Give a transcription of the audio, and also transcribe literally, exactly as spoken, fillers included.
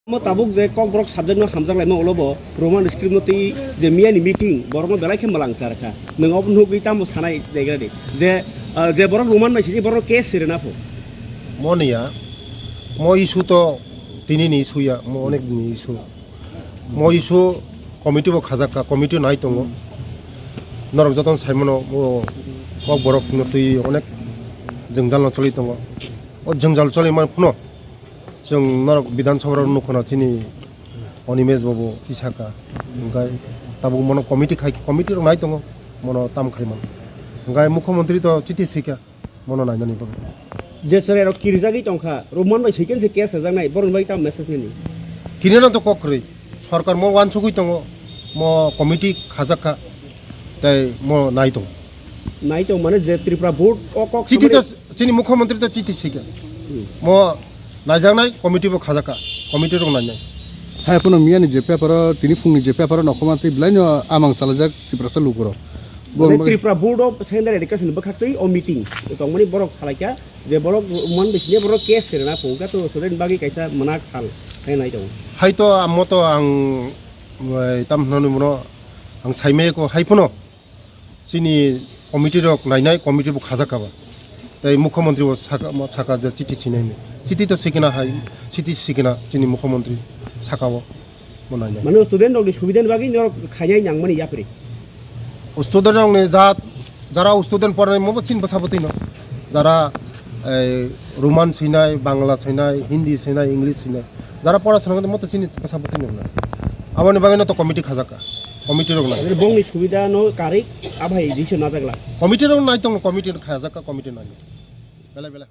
Omo tabuk je Kokborok subject no hamjak laima ulo bo Roman script no twi je miya ni meeting borok no belai khe mwlang char kha. Nwng obo nugwi tamo sanai degra di je, ah, je borok Roman bai sini borok case sirina pho. Mo niya, mo issue to tini ni issue ya, mo onek din ni issue. Mo issue committee bo khajak kha, committee nai tongo. Norok jotono sai mano, mo Kokborok no twi onek jwngjal no choli tongo. O jwngjal choli man phano chwng norok Bidhan Sabha rok nukho na chini Animesh babu tisaka. Hwnkhe tabuk mono committee khai, committee rok nai tongo, mono tam khai man. Hwnkhe mukhyamantri to chiti sika. Mono nainani bagwi. Je chwrairok kirijagwi tongkha, Roman bai soiken se case sajaknai, borokni bagwi tamo message nini? Kinino to kok kwrwi. Sorkar mo wansugwi tongo, mo committee khajak kha, tei mo nai tongo. Nai tongo mane je Tripura board o kok chiti to somani chini mukhyamantri to chiti sika. Hmm. Mo naijaknai committee bo khajak kha, committee rok nainai. Hai phano miyani je paper o, tini phungni je paper o nokho mantwi belaino amang salajak Tiprasa lukurok. Bo Mane bagwi Tripura Board of Secondary Education bwkhaktwi o meeting tongmani borok salaikha je borok man bisine borok case serena phungkha to student bagwi kaisa mwnak sal khe nai tongo. Hai to amo to ang, eh, tam hwnani mono ang saimaya ko hai phano chini committee rok nainai committee bo khajak kha ba. Tei mukhyamantri bo saka, saka je chiti sinai ni. Chiti to sikina hai, chiti sikina chini mukhyamantri saka o. Bo nainai. Mane student rokni subidani bagwi norok khainai nangmani yapri. Student rokni jat, jara student pornai mo bo chini bwsa bwtwi no. Jara, eh, Roman sinai, Bangla sinai, Hindi sinai, English sinai. Jara pora sinai mo to chini bwsa bwtwi no. Aboni bagwi no to committee khajak kha. Committee rok nai. Bongni subida no karik abai decision najak la. Committee rok nai tong committee khajak kha committee nai. Belai belai.